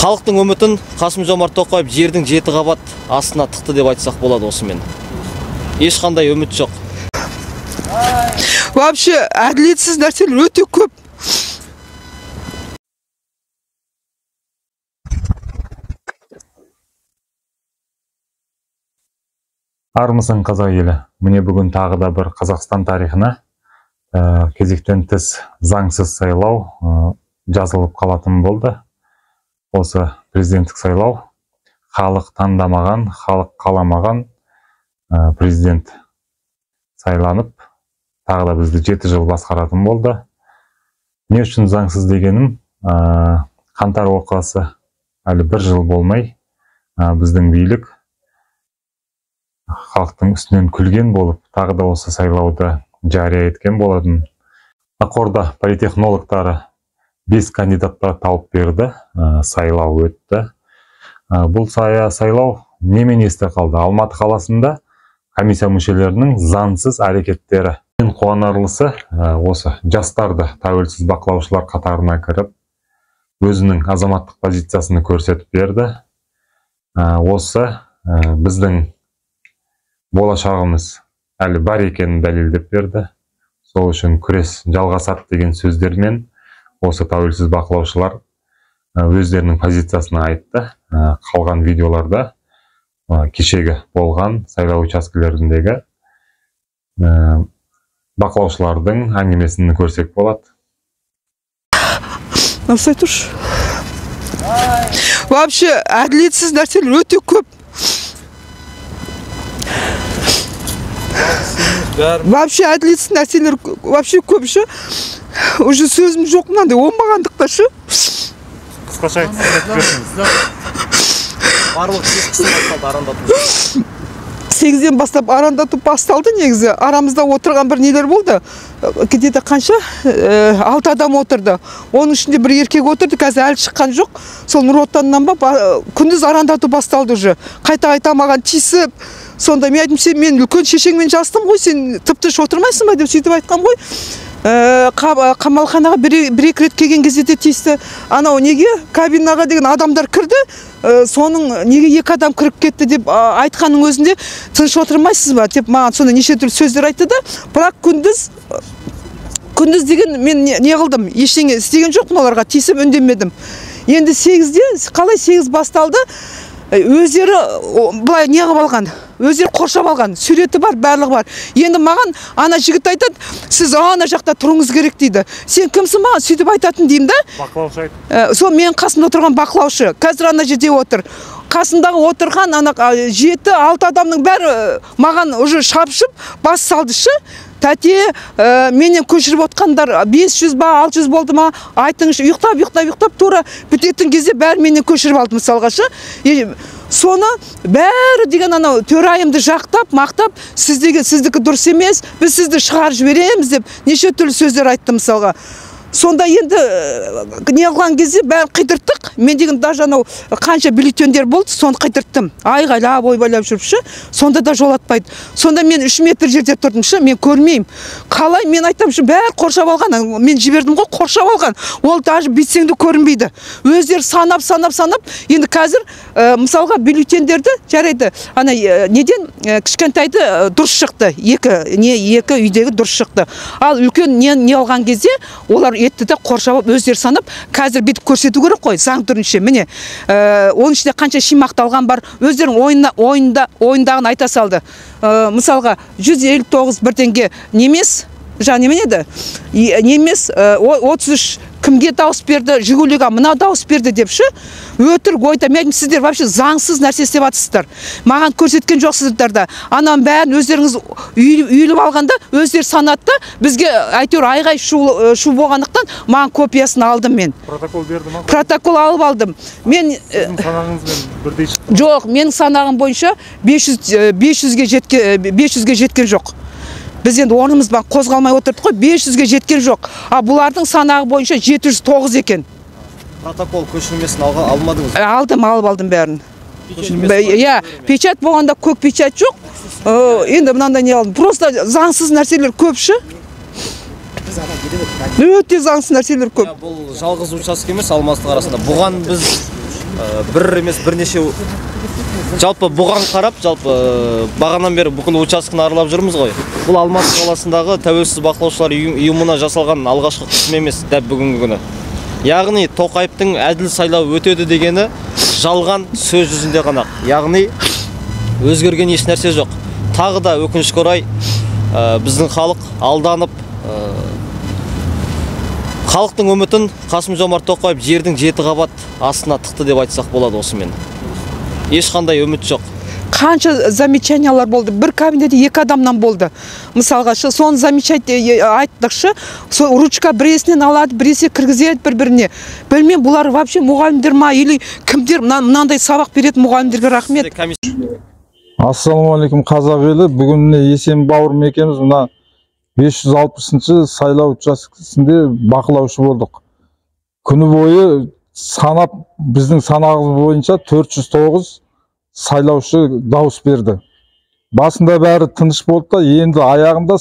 Халықтың үмітін Қасым-Жомарт Тоқаев жердің 7 қабат астына тықты деп айтсақ болады осымен. Ешқандай үміт жоқ. Вообще әділетсіз нәрселер өте көп. Армысың қазақ елі. Міне бүгін тағы да бір Қазақстан тарихына кезектен тыс заңсыз сайлау жазылып қалатын болды. Осы президенттік сайлау халық таңдамаған, халық қаламаған президент сайланып, тағы да бізді 7 жыл басқаратын болды. Не үшін заңсыз дегенім, қаңтар оқиғасы әлі бір жыл болмай, біздің билік халықтың үстінен күлген болып, тағы да осы сайлауды жария еткен болатын. Ақорда политехнологтары 5 кандидатты тауып берді, сайлау өтті. Бұл сайлау немен есте қалды? Алматы қаласында комиссия мүшелерінің заңсыз әрекеттері. Ең қуанарлысы, осы жастарды тәуелсіз бақылаушылар қатарына кіріп, өзінің азаматтық позициясын көрсетіп берді. Осы біздің болашағымыз әлі бар екенін дәлелдеп берді. Сол үшін күрес жалғасады деген сөздермен осы тәуелсіз бақылаушылар өздерінің позициясын айтты. Қалған видеоларда кешегі болған сайлау учаскелеріндегі бақылаушылардың әңгімесін көрсек болады. Вообще әділетсіз нәрселер өте көп. Вообще әділетсіз нәрселер вообще көп ше. Уже сөзім жоқ мынандай оңбағандықта ше. Қысқаша айтып берсеңіз. Барлық кешкісін басталды арандату. 8-ден бастап арандату басталды негізі. Арамызда отырған бір нелер болды. Где-то қанша? 6 адам отырды. Оның ішінде бір еркек отырды, қазір әлі шыққан жоқ. Сол Нұр Отаннан ба күндіз арандату басталды уже. Қайта-қайта маған тиісіп, сонда мен айттым, сен мен үлкен шешеңмен жастым ғой, сен тып-тыныш отырмайсың ба деп сөйтіп айтқам ғой. Қамалханаға бір-екі рет келген кезде де тиісті. Анау неге кабинаға деген адамдар кірді, соның неге 2 адам кіріп кетті деп айтқанның өзінде тыныш отырмайсыз ба деп маған сонда неше түрлі сөздер айтты да. Бірақ күндіз деген мен не қылдым, ештеңе істеген жоқпын, оларға тиісіп үндемедім. Енді 8-де қалай 8 басталды, өздері былай не қылып алған, өздері қоршап алған, суреті бар, барлығы бар. Енді маған ана жігіт айтады, сіз ана жақта тұрыңыз керек дейді. Сен кімсің маған сөйтіп айтатын деймін да. Бақылаушы айтты. Сол менің қасымда отырған бақылаушы, қазір ана жерде отыр. Қасындағы отырған ана 7-6 адамның бәрі маған уже шапшып бас салды шы. Тәте, менен көшіріп отқандар 500 ба, 600 болды ма, айтыңызшы. Ұйықтап, ұйықтап, ұйықтап, тура бітетін кезде бәрі менен көшіріп алды мысалға шы. Соны бәрі деген анау төрайымды жақтап, мақтап, сіздікі дұрыс емес, біз сізді шығарып жібереміз деп неше түрлі сөздер айтты мысалға. Сонда енді не қылған кезде бәрін қидырттық. Мен деген даже анау қанша бюллетендер болды, соны қидырттым. Айғайлап, ойбайлап жүріп шы, сонда да жолатпайды. Сонда мен 3 метр жерде тұрдым шы, мен көрмеймін. Қалай мен айтам шы, бәрі қоршап алған. Мен жібердім ғой, қоршап алған. Ол даже бүйтсең де көрінбейді. Өздері санап, санап, санап. Енді қазір мысалға бюллетендерді жарайды. Ана неден кішкентайды дұрыс шықты. Екі үйдегі дұрыс шықты. Ал үлкен не алған кезде олар етті де қоршап өздері санап, қазір бүйтіп көрсету керек қой, заң түрінше. Міне, оның ішінде қанша шимақталған бар, өздерінің ойындағын айта салды. Мысалға, 159 бірдеңге немес, жаңа немен еді? Немес, 33 кімге дауыс берді, Жигулиға мына дауыс берді деп шы, өтірік ойда. Мен айттым, сіздер вообще заңсыз нәрсе істеп жатсыздар. Маған көрсеткен жоқсыздар да. Ананың бәрін өздеріңіз үйіліп алғанда, өздері санатты, бізге әйтеуір айғай шу болғандықтан маған копиясын алдым мен. Протокол берді ма? Протокол алып алдым. Мен сіздің санағыңызбен бірдей шықты? Жоқ, менің санағым бойынша 500-ге жеткен жоқ. Біз енді орнымыздан қозғалмай отырдық қой, 500-ге жеткен жоқ. А бұлардың санағы бойынша 709 екен. Протокол көшірмесін алмадыңыз? Алдым, алып алдым бәрін. Иә, печать болғанда көк печать жоқ. Енді мынандай не алдым. Просто заңсыз нәрселер көп шы. Өте заңсыз нәрселер көп. Бұл жалғыз учаске емес, Алматы арасында. Бұған біз Бір емес, бірнеше. Жалпы бұған қарап, жалпы бағанан бері бүкіл учаскені аралап жүрміз ғой. Бұл Алматы қаласындағы тәуелсіз бақылаушылар ұйымына жасалған алғашқы қысым емес дәп бүгінгі күні. Яғни Тоқаевтың әділ сайлау өтеді дегені жалған сөз жүзінде ғана. Яғни өзгерген еш нәрсе жоқ. Тағы да өкінішке орай біздің халық алданып, халықтың үмітін Қасым-Жомарт Тоқаев жердің жеті қабат астына тықты деп айтсақ болады осымен. Ешқандай үміт жоқ. Қанша замечаниялар болды. Бір кабинетте екі адамнан болды. Мысалға, соны замечать айттықшы, сол ручка біресінен алады, біресе кіргізеді бір-біріне. Білмеймін, бұлар вообще мұғалімдер ма или кімдер, мынандай сабақ беретін мұғалімдерге рахмет. Ассалаумағалейкум, қазақ елі. Бүгін міне Есен бауырым екеуміз мына 560-шы сайлау учаскесінде бақылаушы болдық. Күні бойы санап, біздің санағымыз бойынша 409 сайлаушы дауыс берді. Басында бәрі тыныш болды да, енді аяғында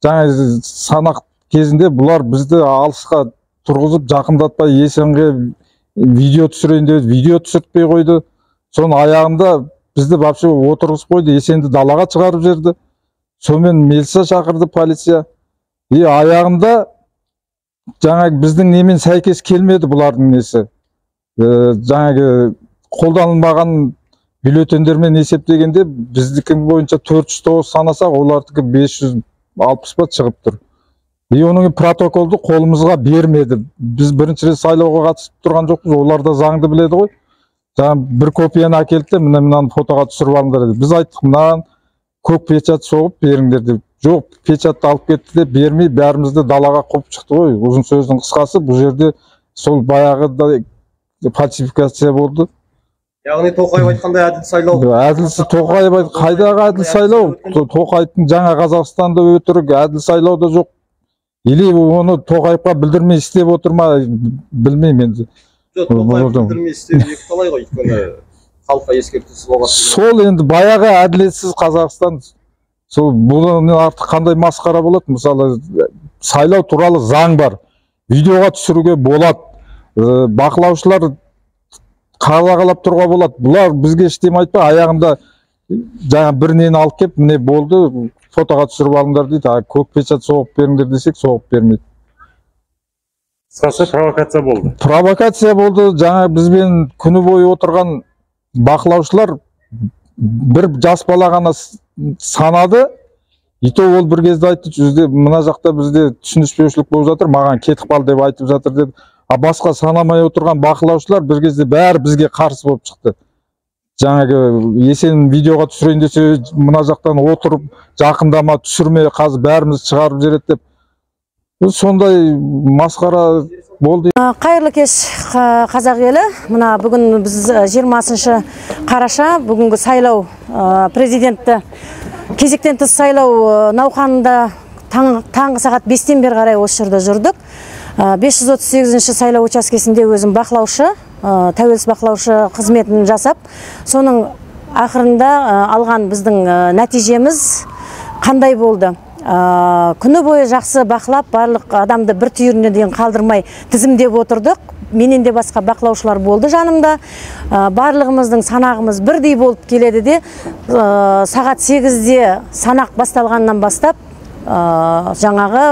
жаңа санақ кезінде бұлар бізді алысқа тұрғызып, жақындатпай, Есенге видео түсірейін деп видео түсіртпей қойды. Соның аяғында бізді вообще отырғызып қойды, Есенді далаға шығарып жіберді. Сонымен милиция шақырды, полиция. И аяғында жаңа біздің немен сәйкес келмеді бұлардың несі. Жаңағы қолданылмаған бюллетендермен есептегенде біздікі бойынша 409 санасақ, олардікі 560 ба шығып тұр. И оның протоколды қолымызға бермеді. Біз бірінші рет сайлауға қатысып тұрған жоқпыз, олар да заңды біледі ғой. Жаңа бір копияны әкелді де, міне мынаны фотоға түсіріп алыңдар деді. Біз айттық, мынаған көк печать соғып беріңдер деп. Жоқ, печатты алып кетті деп бермей, бәрімізді далаға қуып шықты ғой. Ұзын сөздің қысқасы, бұл жерде сол баяғыда фальсификация болды. Яғни Тоқаев айтқандай әділ сайлау. Әділ Тоқаев айт, қайдағы әділ сайлау? Тоқаевтың жаңа Қазақстанда өтірік, әділ сайлау да жоқ. Или оны Тоқаевқа білдірмей істеп отыр ма, білмеймін енді. Жоқ, Тоқаев білдірмей істеу екі талай ғой, өйткені халыққа ескертусіз болған. Сол енді баяғы әділетсіз Қазақстан, сол бұдан артық қандай масқара болады? Мысалы, сайлау туралы заң бар, видеоға түсіруге болады, бақылаушылар қалағалап тұруға болады. Бұлар бізге ештеме айтпай, аяғында жаңа бір нені алып келіп, міне болды, фотоға түсіріп алыңдар дейді. А көк печать соғып беріңдер десек, соғып бермейді. Қысқасы, провокация болды. Провокация болды. Жаңа бізбен күні бойы отырған бақылаушылар бір жас бала ғана санады. И то ол бір кезде айтты, жүзде мына жақта бізде түсініспеушілік болып жатыр, маған кетіп қал деп айтып жатыр деді. А басқа санамай отырған бақылаушылар бір кезде бәрі бізге қарсы болып шықты. Жаңағы Есен видеоға түсірейін десе, мына жақтан отырып жақындама, түсірме, қазір бәріміз шығарып жібереді деп. Сондай масқара болды. Қайырлы кеш, қазақ елі. Мына бүгін біз 20 қараша, бүгінгі сайлау, президентті кезектен тыс сайлау науқанында таңғы сағат 5-тен бері қарай осы жерде жүрдік. 538-ші сайлау учаскесінде өзім бақылаушы, тәуелсіз бақылаушы қызметін жасап, соның ақырында алған біздің нәтижеміз қандай болды? Күні бойы жақсы бақылап, барлық адамды бір түйіріне дейін қалдырмай тізімдеп отырдық. Менен де басқа бақылаушылар болды жанымда. Барлығымыздың санағымыз бірдей болып келеді де, сағат 8-де санақ басталғаннан бастап, жаңағы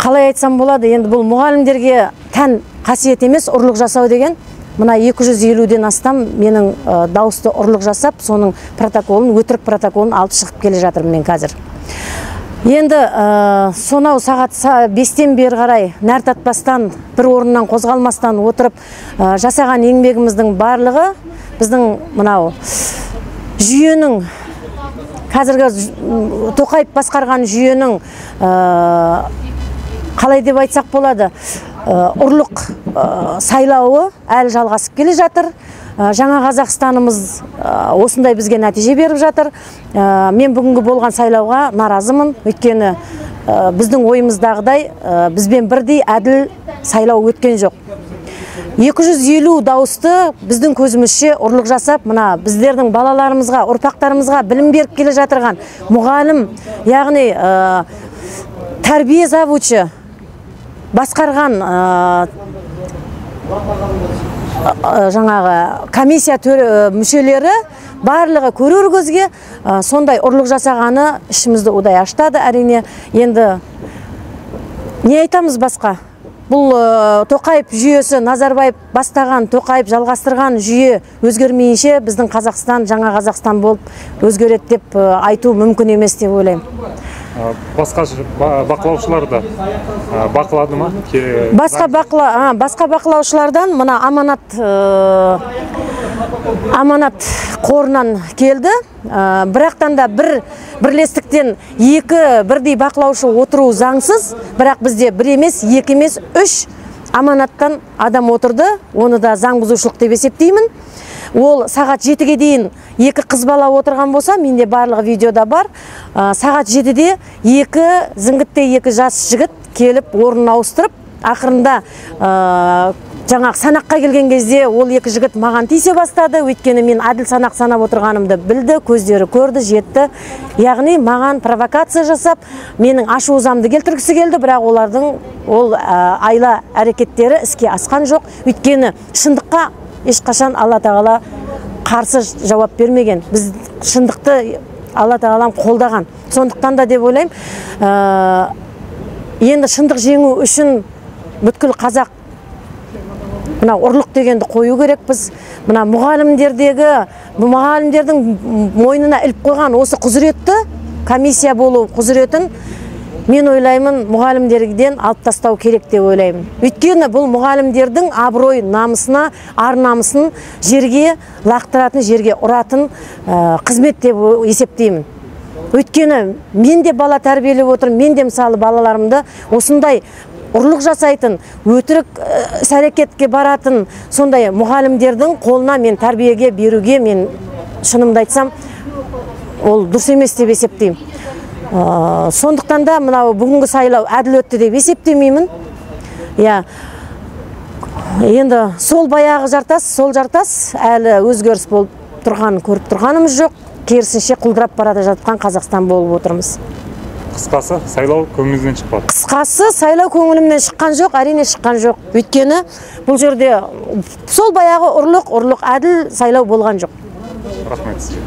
қалай айтсам болады, енді бұл мұғалімдерге тән қасиет емес, ұрлық жасау деген. Мына 250-ден астам менің дауысты ұрлық жасап, соның протоколын, өтірік протоколын алып шығып келе жатырмын мен қазір. Енді сонау сағат 5-тен бері қарай нәр татпастан, бір орыннан қозғалмастан отырып жасаған еңбегіміздің барлығы біздің мынау жүйенің, қазіргі Тоқаев басқарған жүйенің, қалай деп айтсақ болады, ұрлық сайлауы әлі жалғасып келе жатыр. Жаңа Қазақстанымыз осындай бізге нәтиже беріп жатыр. Мен бүгінгі болған сайлауға наразымын, өйткені біздің ойымыздағыдай бізбен бірдей әділ сайлау өткен жоқ. 250 дауысты біздің көзімізше ұрлық жасап, мына біздердің балаларымызға, ұрпақтарымызға білім беріп келе жатырған мұғалім, яғни тәрбие завучы басқарған Жаңағы комиссия мүшелері барлығы көрер көзге сондай ұрлық жасағаны ішімізді удай аштады әрине. Енді не айтамыз басқа? Бұл Тоқаев жүйесі, Назарбаев бастаған, Тоқаев жалғастырған жүйе өзгермейінше біздің Қазақстан жаңа Қазақстан болып өзгереді деп айту мүмкін емес деп ойлаймын. Басқа бақылаушылар да бақылады ма? Басқа бақылаушылардан мына Аманат қорынан келді. Бірақтан да бір бірлестіктен екі бірдей бақылаушы отыру заңсыз, бірақ бізде бір емес, екі емес, үш аманаттан адам отырды. Оны да заң бұзушылық деп есептеймін. Ол сағат 7-ге дейін екі қыз бала отырған болса, менде барлығы видеода бар. Сағат 7-де екі зіңгітте екі жас жігіт келіп орнын ауыстырып, ақырында жаңағы санаққа келген кезде ол екі жігіт маған тиісе бастады. Өйткені мен әділ санақ санап отырғанымды білді, көздері көрді, жетті. Яғни маған провокация жасап, менің ашу ызамды келтіргісі келді, бірақ олардың ол айла әрекеттері іске асқан жоқ. Өйткені шындыққа ешқашан Алла Тағала қарсы жауап бермеген. Біз шындықты Алла Тағалам қолдаған. Сондықтан да деп ойлаймын, енді шындық жеңу үшін бүткіл қазақ мына ұрлық дегенді қою керекпіз. Мына мұғалімдердің мойнына іліп қойған осы құзыретті, комиссия болу құзыретін, мен ойлаймын, мұғалімдерден алып тастау керек деп ойлаймын. Өйткені бұл мұғалімдердің абырой намысына, ар намысын жерге лақтыратын, жерге ұратын қызмет деп есептеймін. Өйткені мен де бала тәрбиелеп отырмын, мен де мысалы балаларымды осындай ұрлық жасайтын, өтірік іс-әрекетке баратын сондай мұғалімдердің қолына мен тәрбиеге беруге, мен шынымды айтсам, ол дұрыс емес деп есептеймін. Сондықтан да мынау бүгінгі сайлау әділ өтті деп есептемеймін. Енді сол баяғы жартас, сол жартас әлі өзгеріс болып тұрғанын көріп тұрғанымыз жоқ. Керісінше құлдырап барады жатқан Қазақстан болып отырмыз. Қысқасы, сайлау көңіліңізден шықпады. Қысқасы, сайлау көңілімнен шыққан жоқ, әрине шыққан жоқ. Өйткені бұл жерде сол баяғы ұрлық, әділ сайлау болған жоқ. Рахмет сізге.